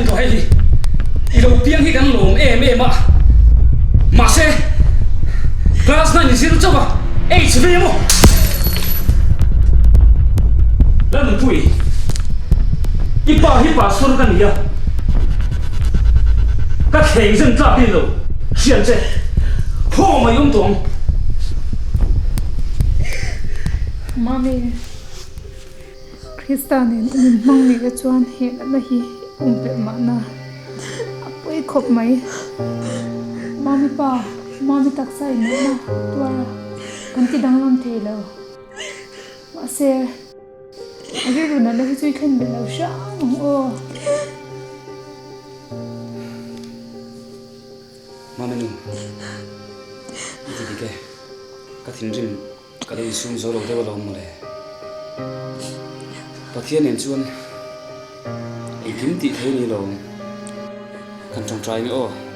En rawh hei hi, i lo piang hi kan lawm em em a, mahse class 9 i zir chauh a, age ve maw? Lanpui, i pa hi pastor ka ni a, ka thleng zen tlak i ni lo, hrian che, haw mai awm tawh ang. Mami. Krista nen in inhmang nih te chuan he natna hi awm pelh mahna a pawi khawp mai. Mami pa, mami taksa in natna tuar a kan ti danglam thei lo. Mahse, a rilru natna hi chu i thlen belh lo hrang ang aw. Mami nu, i ti dik e, ka thinrim. Ka lo insum zo lo deuh alawm mawle. Pathian nen chuan engkim tih thei a ni lo. Kan tawngtai nge aw.